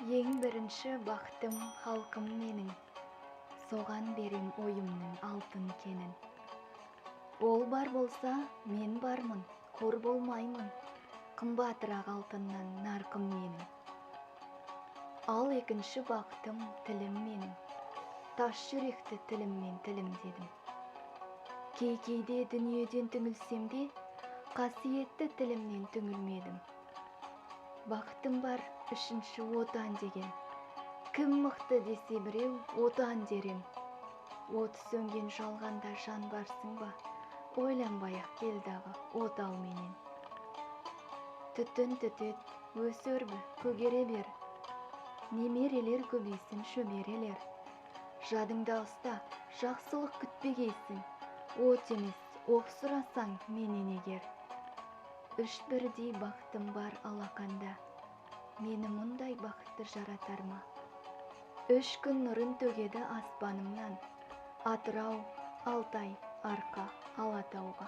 Ең бірінші бақытым халқым менің, соған берем ойымның алтын кенін. Ол бар болса, мен бармын, қор болмаймын, қымбатырақ алтыннан нарқым менің. Ал екінші бақытым тілім менің, тас жүректі тіліммен тілімдедім. Кей-кейде дүниеден түңілсем де, қасиетті тілімнен түңілмедім. Бақытым бар үшінші отан деген. Кім мықты десе біреу, отан дерем. От сөнген жалғанда жан барсың ба, ойланбай-ақ кел дағы от ал менен. Түтін түтет, өс өрбі, көгере бер. Немерелер көбейсін шөберелер. Жадыңда ұста, жақсылық күтпегейсің. От емес, оқ сұрасаң менен егер. Үш бірдей бақытым бар алақанда. Мені мұндай бақытты жаратар ма? Үш күн нұрын төгеді аспанымнан. Атырау, Алтай, Арқа, Алатауға.